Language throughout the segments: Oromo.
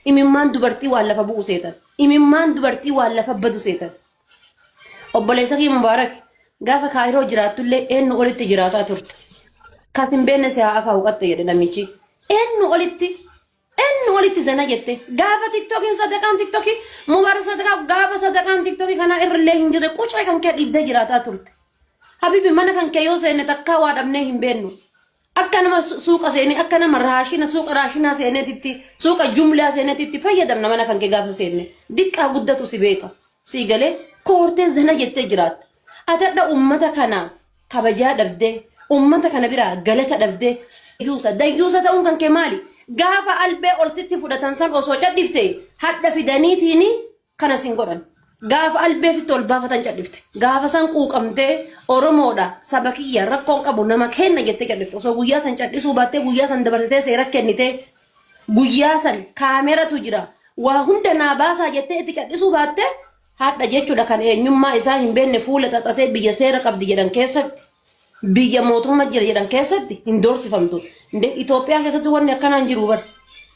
Imimmaan dubartii waan lafa bu'u seetan. Imimmaan dubartii waan lafa badu seetan. Obboleessa kee Mubaarak gaafa Kaayiroo jiraattullee eenyu olitti jiraataa turte. Kas hin beekne si haa akaa'u qaxxe jedhe namichi. Eenyu olitti eenyu olitti zana jette gaafa tiktookiin sadaqaan tiktookii Mubaarak sadaqaa gaafa sadaqaan tiktookii kanaa irrallee hin jirre qucee kan kee dhiibdee jiraataa turte. Habibi mana kan kee yoo seenne takkaa waa dhabnee hin beennu. Akka nama suuqa seenee akka nama raashina suuqa raashinaa seeneetitti suuqa jumlaa seeneetitti fayyadamna mana kan kee gaafa seenne diqqaa guddatu si beeka sii galee koortee zana jettee jiraatta. Atadha ummata kanaaf kabajaa dhabdee ummata kana biraa galata dhabdee dayyuusa dayyuusa ta'uun kan kee maali? Gaafa albee ol sitti fudhatan san osoo cadhifte hadha fidaniitiini Kana sin godhan. Gaafa albee sitti ol baafatan cadhifte. Gaafa san quuqamtee Oromoodha saba kiyya rakkoon qabu nama kenna jettee cadhifte. Osoo guyyaa san cadhisuu baattee guyyaa san dabarsitee seera kennitee guyyaa san kaameratu jira waa hunda naa baasaa jettee itti cadhisuu baattee hadha jechuudha kan eenyummaa isaa hin beekne fuula xaxatee biyya seera qabdi jedhan keessatti biyya mootumma jira jedhan keessatti hin doorsifamtu. Inde Itoophiyaa keessatti wanni akkanaa hin jiru bar.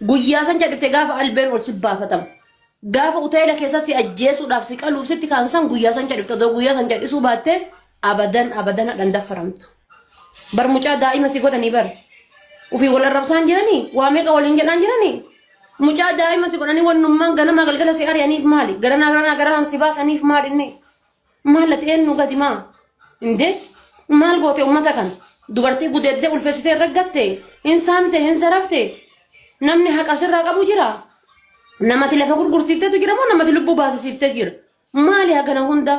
Guyyaa san cadhifte gaafa albeen ol si baafatamu. Gaafa uteela keessa si ajjeesuudhaaf si qaluuf sitti kaan san guyyaa san cadhifte odoo guyyaa san cadhisuu baatte abadan abadan hadhan daffaramtu. Bar mucaa daa'ima si godhanii bar. Ufii wal arrabsaan jiranii waa meeqa waliin jedhaan jiranii. Mucaa daa'ima si godhanii wannummaan ganamaa galgala si ari'aniif maali? Garanaa garanaa garanaan si baasaniif maali inni? Maal ati eenyu gadi maa? Indee maal goote ummata kana? Dubartii gudeeddee ulfeessitee irra gatte, hin saamte, hin zarafte. Namni haqa sirraa qabu jira? Namati lafa gurgursiiftetu jira moo namati lubbuu baasisiiftee jira? Maali hagana hunda?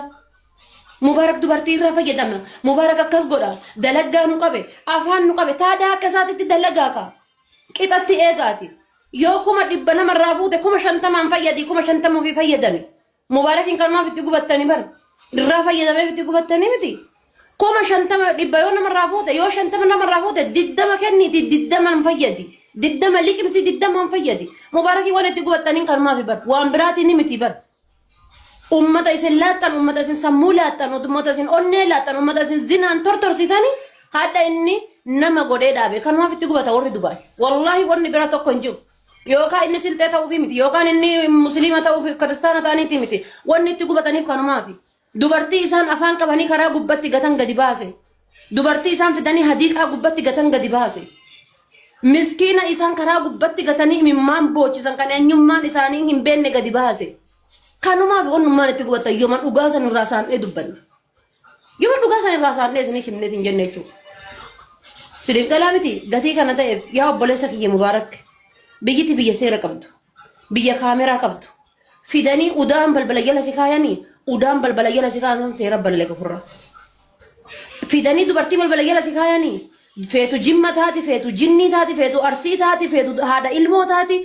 Mubaarak dubartii irraa fayyadama. Mubaarak akkas godha. Dalaggaa nu qabe. Afaan nu qabe. Taadaa akka isaatitti dalagaa ka. Qixatti eegaati. Yoo 100,000 namarraa fuute 50,000 fayyadii 50,000 ofii fayyadami. Mubaarakiin kanumaaf itti gubattanii bar. Irraa fayyadameef itti gubattanii miti. 50,000 dhibba yoo namarraa fuute yoo 50 namarraa fuute 20 kenniiti 20 fayyadi. 20 liqimsi 20 fayyadi. Mubaarakii waan itti gubattaniin kanumaaf bar. Waan biraatiin ni miti bar. Ummata isin laattan, ummata isin sammuu laattan, ummata isin onnee laattan, ummata isin zinaan tortorsitani hadha inni nama godhee dhaabe. Kanumaaf itti gubata warri Dubaay. Wallaahi wanni bira tokko hin jiru. Yookaan inni silxee ta'uufi miti yookaan inni musliima ta'uufi kiristaana ta'aniiti miti. Wanni itti gubataniif kanumaafi. Dubartii isaan afaan qabanii karaa gubbatti gatan gadi baase. Dubartii isaan fidanii hadiiqaa gubbatti gatan gadi baase. Miskiina isaan karaa gubbatti gatanii imimmaan boochisan kan eenyummaan isaanii hin beekne gadi baase. Kanumaaf wannummaan itti gubatan yooma dhugaa san irraa saamnee dubbanne. Yooma dhugaa san irraa saamnee isiniif himneet hin jenne jechuudha. Siniif galaa miti gatii kana ta'eef yaa obboleessa kiyya Mubaarak biyyiti biyya seera qabdu biyya kaameraa qabdu fidanii udaan balbala jala si kaayanii udaan balbala jala si kaayan san seera balleeka ofirraa. Fidanii dubartii balbala jala si kaayanii feetu jimma taati feetu jinnii taati feetu arsii taati feetu haadha ilmoo taati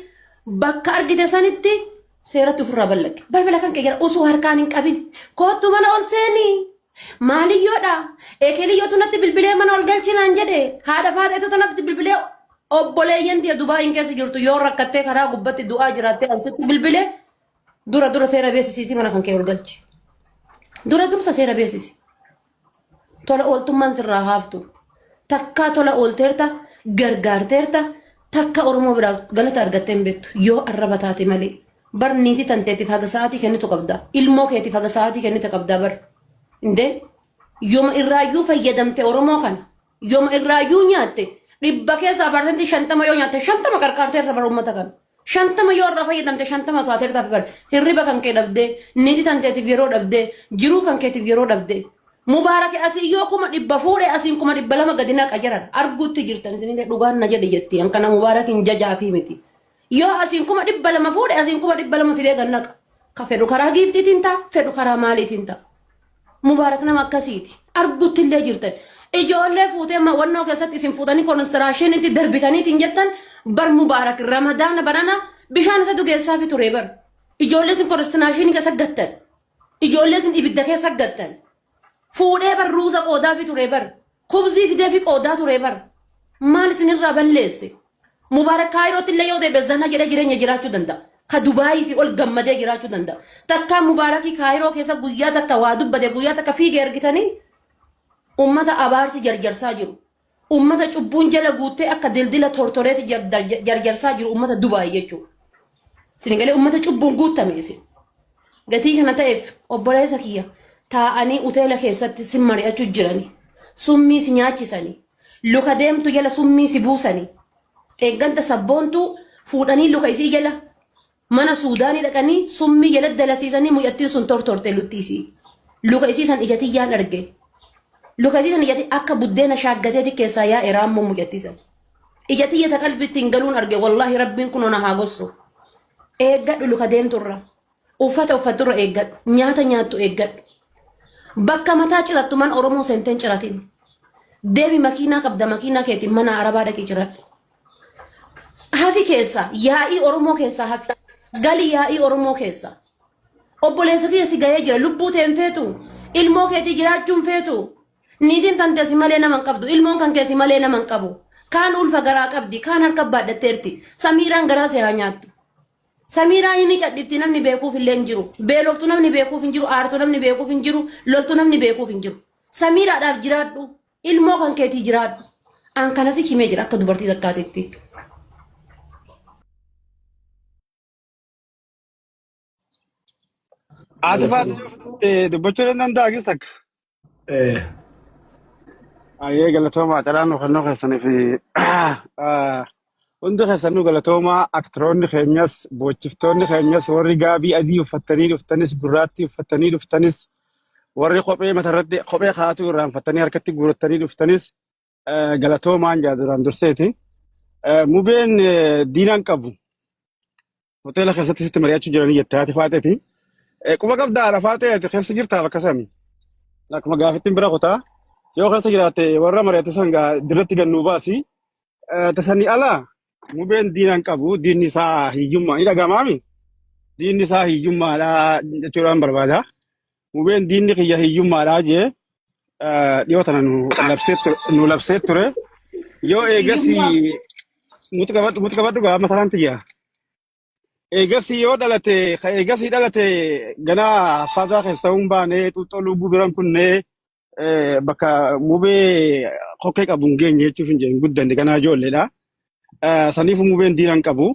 bakka argite sanitti seeratti ofirraa ballaqe. Balbala kan kee jala osoo harkaan hin qabin koottu mana ol seenii. Maaliyyoodha? Ekeliyyotu natti bilbilee mana ol galchi naan jedhe. Haadha faaxeetu natti bilbilee obboleeyyan tiyya Dubaayin keessa jirtu yoo rakkattee karaa gubbatti du'aa jiraattee ansitti bilbilee dura dura seera beeksisiitii mana kan kee ol galchi. Dura dursa seera beeksisi. Tola ooltummaan sirraa haaftu. Takkaa tola oolteerta gargaarteerta takka Oromoo biraa galata argattee hin beektu yoo arraba taate malee. Bar niitii tanteetiif haga sa'aatii kennitu qabda. Ilmoo keetiif haga sa'aatii kennite qabda bar. Indee yooma irraayyuu fayyadamte Oromoo kana yooma irraayyuu nyaatte dhibba keessaa 50% yoo nyaatte 50 qarqaarteerta bar uummata kana. 50 yoo irraa fayyadamte 50 taateertaaf bar hirriba kan kee dhabdee niitii tanteetiif yeroo dhabdee jiruu kan keetiif yeroo dhabdee. Mubaarake asii yoo 100,000 fuudhe asiin 200,000 gadi naqa jiran arguutti jirtan isinillee dhugaan na jedhe jetti an kana Mubaarakin jajaafii miti. Yoo asiin 200,000 fuudhe asiin 200,000 fidee gad naqa. Ka fedhu karaa giiftiitiin ta'a, fedhu karaa maaliitiin ta'a. Mubaarak nama akkasiiti. Argutti illee jirtan. Ijoollee fuutee wannoo keessatti isin fuutanii konistiraashinitti darbitaniitiin jettan bar Mubaarak ramadaana barana bishaan isatu geessaafi ture bar. Ijoollee isin konistiraashinii keessa gattan. Ijoollee isin ibidda keessa gattan. Fuudhee bar ruuza qoodaafi ture bar. Kubzii fideefi qoodaa ture bar. Maal isinirraa balleesse? Mubaarak Kaayirootti illee yoo deebi'e zana jedhee jireenya jiraachuu danda'a. Ka Dubaayiitii ol gammadee jiraachuu danda'a. Takkaa Mubaarakii Kaayiroo keessa guyyaa takka waa dubbate guyyaa takka fiigee argitanii ummata abaarsi jarjarsaa jiru. Ummata cubbuun jala guuttee akka dildila tortoreeti jarjarsaa jiru ummata Dubaay jechuudha. Isin galee ummata cubbuun guuttame isin. Gatii kana ta'eef obboleessa kiyya taa'anii uteela keessatti sin mari'achuu jirani. Summii si nyaachisani. Luka deemtu jala summii si buusani. Eegganta sabboontuu fuudhanii luka isii jala mana Suudaanii dhaqanii summii jala dalasiisanii mucattiin sun tortorte lutti isii. Luka isii san ija tiyyaan arge. Luka isii san ija akka buddeena shaaggateeti keessaa yaa'e raammoo mucattii san. Ija tiyya ta qalbitti hin galuun arge wallaahi rabbiin kunoo na haa gossu. Eeggadhu luka deemturra. Uffata uffatturra eeggadhu. Nyaata nyaattu eeggadhu. Bakka mataa cirattu mana Oromoo seenteen ciratin. Deemi makiinaa qabda makiinaa keetiin mana Arabaa dhaqii ciradhu. Hafi keessa yaa'ii Oromoo keessaa hafi. Gali yaa'ii Oromoo keessa. Obboleessa kiyya si gahee jira lubbuu tee hin feetu. Ilmoo keetii jiraachuu hin feetu. Niitiin tan teesi malee nama hin qabdu. Ilmoon kan keesi malee nama hin qabu. Kaan ulfa garaa qabdi. Kaan harka baadhatteerti. Samiiraan garaa si haa nyaattu. Samiiraan inni cadhifti namni beekuuf illee hin jiru. Beeloftu namni beekuuf hin jiru. Aartu namni beekuuf hin jiru. Loltu namni beekuuf hin jiru. Samiiraadhaaf jiraadhu. Ilmoo kan keetii jiraadhu. An kana si himee jira akka dubartii takkaatitti. Haati faati yoo fudhatte dubbachuu ni danda'a gis takka. Ayyee galatoomaa caraan nu kennuu keessanii fi hundi keessanuu galatoomaa aktiroonni keenyas boochiftoonni keenyas warri gaabii adii uffattanii dhuftanis gurraattii uffattanii dhuftanis warri kophee matarratti kophee kaa'atuu irraanfattanii harkatti guurattanii dhuftanis galatoomaan jaa duraan durseeti. Mubeen diinaan qabu hoteela keessatti sitti mari'achuu jiranii jette haati faaxeeti. Quba qabdaa haadha faaxee ati keessa jirtaa bakka sani. Akkuma gaafittiin bira kutaa. Yoo keessa jiraatte warra mari'atu san gaa dirratti gannuu baasi. Tasanii alaa mubeen diinaan qabu diinni isaa hiyyummaa ni dhagamaami. Diinni isaa hiyyummaadha jechuudhaan barbaada. Mubeen diinni kiyya hiyyummaadha jee dhiyoo tana nu labsee ture. Yoo eegas mutu qabadhu mutu qabadhu gaa masalaan tiyya. Eegas yoo dhalate ka eegasii dhalate ganaa haffaasaa keessa hin baane xuuxxoo lubbuu biran kunnee bakka mubee kokkee qabu hin geenye jechuuf hin jedhin guddanne ganaa ijoolleedha. Saniif mubeen diina hin qabu.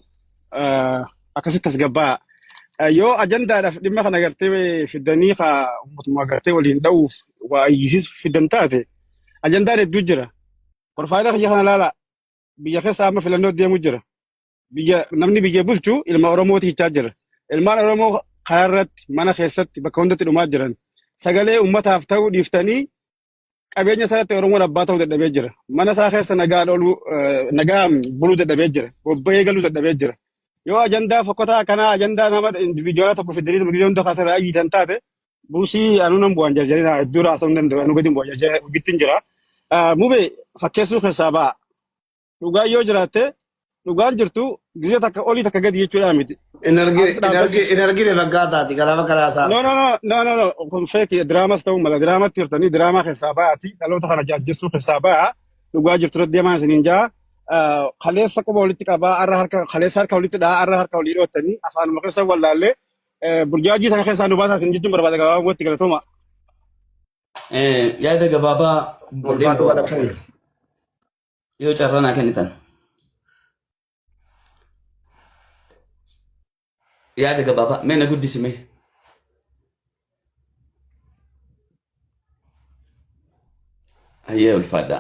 Akkasitti tasgabbaa'a. Yoo ajandaadhaaf dhimma kana gartee fiddanii ka uummatuma gartee waliin dha'uuf waa iyyisiisuuf fiddan taate ajandaan hedduu jira. Profaayila kiyya kana ilaala. Biyya keessa amma filannoo deemu jira. Biyya namni biyya bulchu ilma Oromooti jechaa jira. Ilmaan Oromoo karaa irratti mana keessatti bakka hundatti dhumaa jiran. Sagalee uummataaf ta'uu dhiiftanii qabeenya isaatti Oromoon abbaa ta'uu dadhabee jira. Mana isaa keessa nagaan ooluu nagaan buluu dadhabee jira. Bobba'ee galuu dadhabee jira. Yoo ajandaa fokkotaa akkanaa ajandaa nama indiviijuwaala tokko fidanii gizee hunda kaasarraa ayyitan taate buusii anuu nan bu'an jarjarina hedduu raasuu hin danda'u anuu gadi hin bu'a jarjara hojiitti jira. Mubee fakkeessuu keessaa ba'a. Dhugaan yoo jiraatte dhugaan jirtu gizee takka olii takka gadi jechuudhaa miti. In argine As dhaabbachuu. in argine fakkaataati kanaaf karaa isaa. No, no, no, no, no, no. Kun feeki diraamas ta'uu mala. Diraamatti jirtanii diraamaa keessaa ba'aati. Dhaloota kana jaajjessuu keessaa ba'a. Dhugaa jirtu irratti deemaa isiniin jaa. Kaleessa quba walitti qabaa, arra harka kaleessa harka walitti dhahaa, arra harka walii dhoottanii afaanuma keessa wallaallee burjaajii sana keessaa nu baasaa isin jechuun barbaada gabaabumatti galatooma. Yaada gabaabaa godheen Ulfaadhu bu'a. kadhatan. Yoo carraa naa kennitan. Yaada gabaabaa mee na guddisi mee. Hayyee ulfaadha.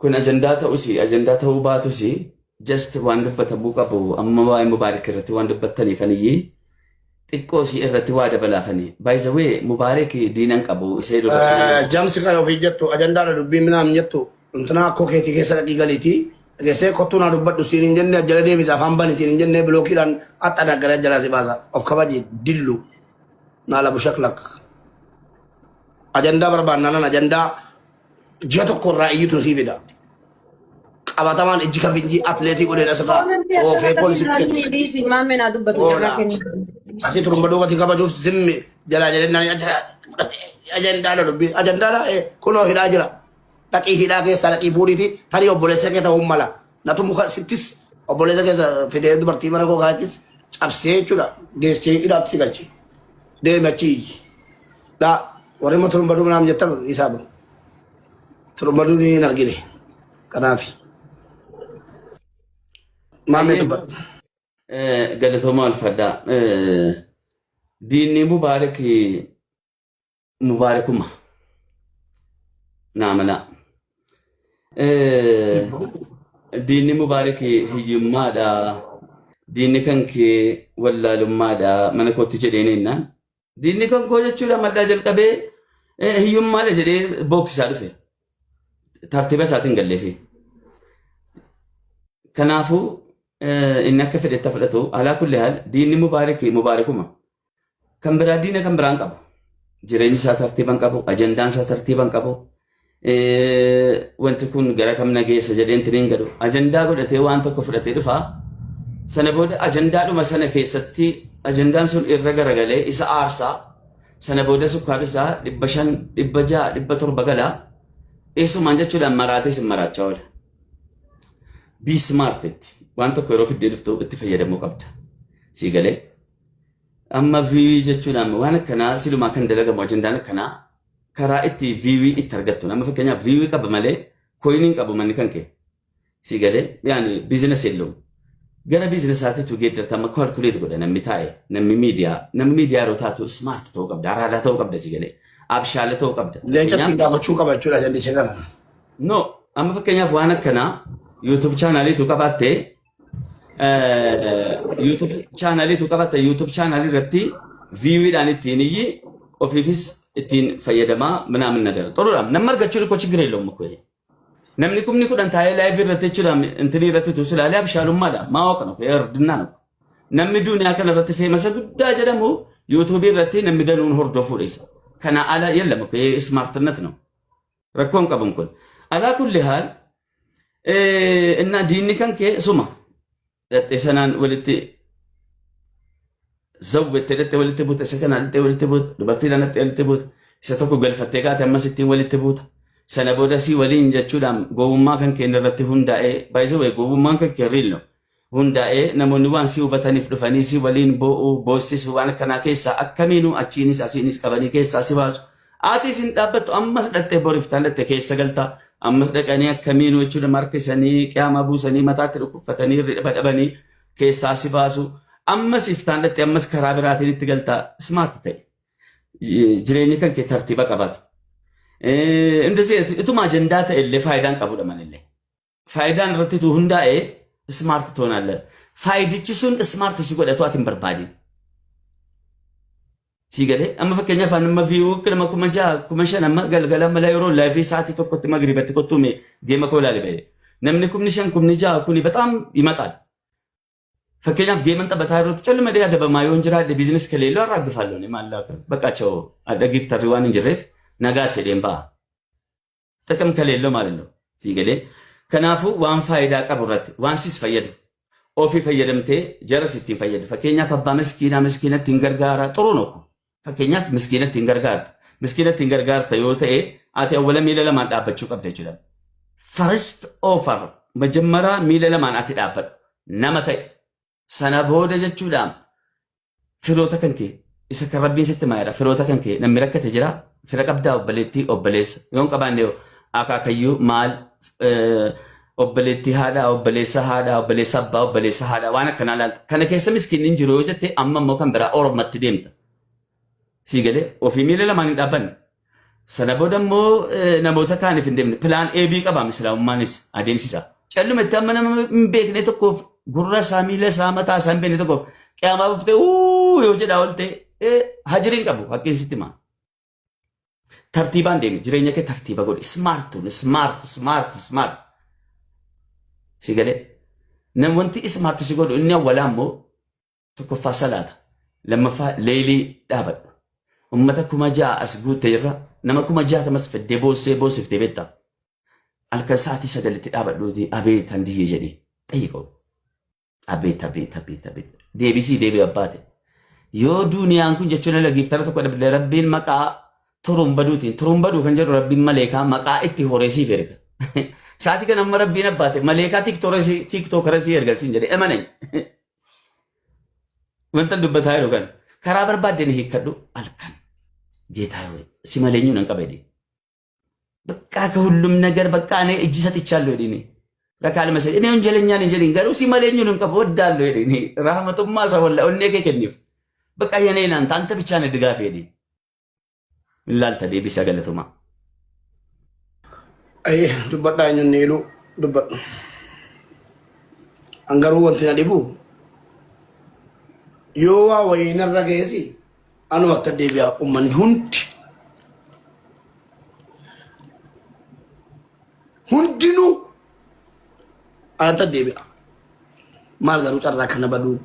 Kun ajandaa ta'us ajandaa ta'uu baatus just waan dubbatamuu qabu amma waa'ee Mubaarik irratti waan dubbattaniif aniyyii xiqqoo isii irratti waa dabalaafani. By the way Mubaarik diinan qabu isee dura. Jamsi kana ofii jettu ajandaadha dubbii minaan jettu intinaa akkoo keetii keessa dhaqii galiitii dhageessee kottuu naa dubbadhu siin hin jenne jala deebisa afaan bani siin hin jenne bilookiidhaan axxana gara jalaa si baasa of kabaji dillu naa labu shaklak ajandaa barbaannaanan ajandaa ji'a tokko irraa iyyitu sii fida. Qabatamaan ijji kafinjii atleetii godhee asirraa Koomentii akkana oofee akkasii poolisitti irraa kenna. ni dhiisi maammee naa dubbatu carraa Oola. kenni. Asii turumba duubatti kabajuuf zimmi jalaa jedhennaan ajandaadha dubbii ajandaadha kunoo hidhaa jira. Dhaqii hidhaa keessaa dhaqii fuudhiiti tarii obboleessa kee ta'uu mala. Natu muka sittis obboleessa keessa fidee dubartii mana koo kaa'ettis cabsee jechuudha geessee hidhaatti si galche. Deemi achi iyyi. Laa warri immoo turumba duuba naam jettan isaa bahu. Turumba duuba hin argine. Kanaaf. Maamee Hayyee dubbadhu. Galatoomaa ulfadhaa. Diinni Mubaarak Mubaarakuma. Naa manaa. Diinni Mubaarak hiyyummaadha. Diinni kan kee wallaalummaadha. Mana kootti jedheen ennaan. Diinni kan koo jechuudha maddaa jalqabee hiyyummaadha jedhee bookkisaa dhufe. Tartiiba isaatiin galleefi. Kanaafuu inni akka fedhetti haa fudhatu. Alaa kulli haal diinni Mubaarak Mubaarakuma. Kan biraa diina kan biraan qabu. Jireenyi isaa tartiiba hin qabu. Ajandaan isaa tartiiba hin qabu. Wanti kun gara kam na geessa jedhee intin hin galu. Ajandaa godhatee waan tokko fudhatee dhufa. Sana booda ajandaadhuma sana keessatti ajandaan sun irra garagalee isa aarsaa. Sana booda sukkaarri isaa 500, 600, 700 gala. Eessumaan jechuudhaan maraatee sin maraachaa oola. Be smart itti. Waan tokko yeroo fiddee dhuftu itti fayyadamuu qabda. Sii galee. Amma view jechuudhaan waan akkanaa silumaa kan dalagamu ajandaan akkanaa karaa itti view itti argattu. Amma fakkeenyaaf view qaba malee coin hin qabu manni kan kee. Sii galee yaani business የለውም. Gara businessaatiitu geeddarta amma calculate godha namni taa'e namni miidiyaa yeroo taatu smart ta'uu qabda, araadaa ta'uu qabda, si galee abshaala ta'uu qabda. Leencatti hin gaafachuu qaba jechuudha jallisee kana. No, amma fakkeenyaaf waan akkanaa YouTube channeliitu qabaatte, YouTube channeliitu qabaatte, YouTube channelii irratti viewdhaan ittiin iyyi ofiifis ittiin fayyadamaa ምናምን ነገር ጥሩ namni argachuu እኮ ችግር የለውም እኮ ይሄ። Namni 10,000 taa'ee live irratti jechuudha intinii irratti tu silaalee abshaalummaadha ማወቅ ነው እርድና ነው። Namni duniyaa kana irratti famous guddaa jedhamu YouTubeii irratti namni danuun hordofuudha isa. Kana ala የለም እኮ ይሄ smartነት ነው። Rakkoon qaban kun. على كل حال እና diinni kan kee suma dhattee sanaan walitti zawwette, dhattee walitti buuta, isa kanaan dhattee walitti buuta, dubartiidhaan dhattee walitti buuta, isa tokko galfattee kaate ammas ittiin walitti buuta. Sana booda si waliin jechuudhaan gowwummaa kan keenya irratti hundaa'ee baay'isee gowwummaan kan kee riillo hundaa'ee namoonni waan si hubataniif dhufanii si waliin boo'uu boossisu waan akkanaa keessaa akkamiinuu achiinis asiinis qabanii keessaa si baasu. Ati isin dhaabbattu ammas dhattee boriftaan dhattee keessa galta. Ammas dhaqanii akkamiinuu jechuudha markisanii qiyaamaa buusanii mataatti dhukkubfatanii hirriba dhabanii keessaa si baasu. Ammas iftaan dhattee ammas karaa biraatiin itti galta. Smart ta'e. Jireenyi kan kee tartiiba qabaatu. እንደዚህ ituma ajandaa ta'e illee faayidaan qabudha manillee. Faayidaan irratti tu hundaa'ee smart ትሆናለህ. Faayidichi sun smart si godhatu ati hin barbaadin. Si galee amma fakkeenyaaf amma view nama 6,000, 5,000 amma galgala mala yeroo liveii sa'aatii 1tti magriibatti kottume game koo ilaali ba'e. Namni 5,000, 6,000 kuni በጣም ይመጣል. Fakkeenyaaf gamean taphataa yerootti calluma dhee adabamaa yoon jiraadhe business ከሌለው አራግፋለሁ እኔ maallaqa በቃቸው adda gifterri waan hin jirreef nagaatti jedheen ba'a. ጥቅም ከሌለው ማለት ነው. Si galee kanaafuu waan faayidaa qabu irratti waan sis fayyadu ofii fayyadamtee jaras ittiin fayyadu. Fakkeenyaaf abbaa miskiinaa miskiina ittiin gargaara ጥሩ ነው እኮ. Fakkeenyaaf miskiina ittiin gargaarta. Miskiina ittiin gargaarta yoo ta'e ati awwala miila lamaan dhaabbachuu qabda jechuudha. First offer መጀመሪያ miila lamaan ati dhaabbadhu nama ta'e sana booda jechuudha firoota kan kee isa kan rabbiin sitti maayidha firoota kan kee namni rakkate jira, fira qabdaa, obboleettii, obboleessa yoon qabaanne akaakayyuu maal, obboleettii haadhaa, obboleessa haadhaa, obboleessa abbaa, obboleessa haadhaa, waan akkanaa laalta kana keessa miskiinni hin jiru yoo jette amma immoo kan biraa ormatti deemta. Sii galee ofii miila lamaan hin dhaabbanne. Sana booda immoo namoota kaaniif hin deemne plan A B qaba islaamummaanis adeemsisa. Calluma itti amma nama hin beekne tokkoof gurra isaa, miila isaa, mataa isaa hin beekne tokkoof qiyaamaa buuftee uu yoo jedhaa oolte hajiriin qabu haqqiin sitti himaa. Tartiibaan deemi, jireenya kee tartiiba godhi, smartuun smart smart smart. Si galee nam wanti smart si godhu inni awwalaa immoo tokkoffaa salaata, lammaffaa leelii dhaabadhu. Ummata 6,000 as guutte irra nama 60,000s fiddee boossee boossiftee beektaa. Halkan sa'aatii 9tti dhaabadhuuti abeet handiyyee jedhee xayyiqoo. አቤት አቤት አቤት አቤት deebisii deebii abbaate. Yoo duuniyaan kun jechuun ala giftara tokko dhabde rabbiin maqaa turuun baduutiin turuun baduu kan jedhu rabbiin maleekaa maqaa itti horeesiif erga. Sa'aatii kana amma rabbiin abbaate maleekaa tiktookarasii erga siin jedhe emanay. Wanta dubbataa jiru kan karaa barbaaddeen hiikkadhu halkan ጌታ ሆይ si malee eenyuun nan qaba jedhee. በቃ ከሁሉም ነገር በቃ እኔ እጅ ሰጥቻለሁ jedhini. Rakaa lama sadii. Inni wanjalanyaan hin jedhin garuu si malee eenyuun hin qabu waddaallu jedhini. Rahmatummaa isa walla onnee kee kenniif. Bakka yenee naan taanta bichaan ድጋፍ jedhi. Ilaalta deebisa galatumaa. Ayyee dubbadhaa eenyuun niilu dubbadhu. An garuu wanti na dhibu yoo waa wayii narra geessi anuma akka deebi'a uummanni hundi. Hundinuu anatti deebi'a. Maal garuu carraa kana baduu.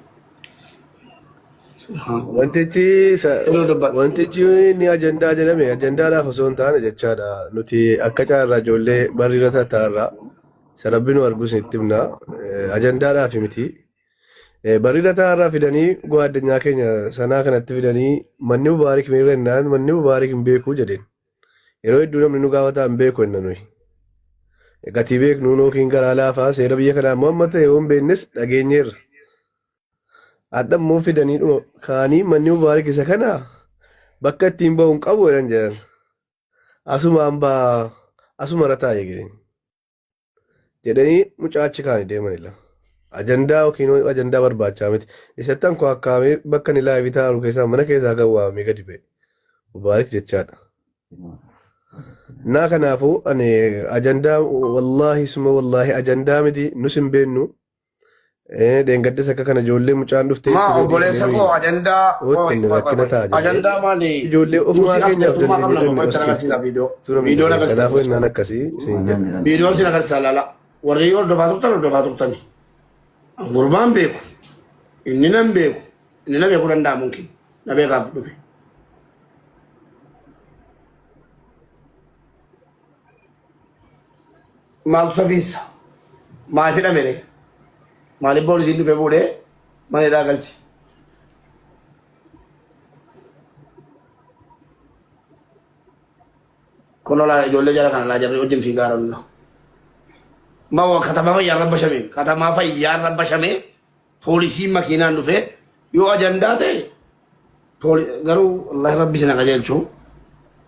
Wantichi Yeroo dubbadhu. Wantichi inni ajandaa jedhame ajandaadhaaf osoo hin taane jechaadha. Nuti akka caarraa ijoollee barriira tattaarraa isa rabbi nu argus itti himna. Ajandaadhaaf miti. Barriira taarraa fidanii addunyaa keenya sanaa kanatti fidanii manni Mubaarik meerra jennaan manni Mubaarik hin beeku jedheen. Yeroo hedduu namni nu gaafataa hin beeku jenna nuyi. Gatii beeknu yookiin garaa laafaa seera biyya kanaa immoo amma ta'e yoo hin beeknes dhageenyeerra. Hadha immoo fidanii dhuma kaanii manni Mubaarik isa kana bakka ittiin bahu hin qabu jedhan jedhan. Asumaan baa asuma irra taa'ee jedhanii jedhanii mucaa achi kaanii deemanidha. Ajandaa yookiin ajandaa barbaachaa miti. Isattan koo akkaamee bakka inni live taa'u keessaa mana keessaa gad waamee gadi ba'e. Mubaarik jechaadha. Naa kanaafuu ani ajandaa wallaahi suma wallaahi ajandaa miti nus hin beennu. Dheengaddas akka kana ijoollee mucaan dhuftee Maa itti obboleessa godhee koo ajandaa Ootti rakkina ta'a jedhee. ajandaa maali? Ijoollee ofumaa Nusi keenyaaf akkatummaa qabna dandeenye nu qocha agarsiisa viidiyoo. Viidiyoo Kanaafuu agarsiisa. innaan akkasii isin jedha. Viidiyoo sin agarsiisa laala. Warri hordofaa turtan hordofaa turtani. Gurbaan beeku. Inni nan beeku. Inni na beekuu danda'a mumkin. Na beekaaf dhufe. Maaltu safiisa? Maal hidhame ree? Maaliif poolisiin dhufe fuudhee mana hidhaa galche? Kun olaa ijoollee jara kana laa jarri wajjin fiigaa jiran. Maa katamaa fayyaan rabbashamee katamaa fayyaan rabbashamee poolisiin makiinaan dhufee yoo ajandaa ta'e garuu wallahi rabbi sin qajeelchu.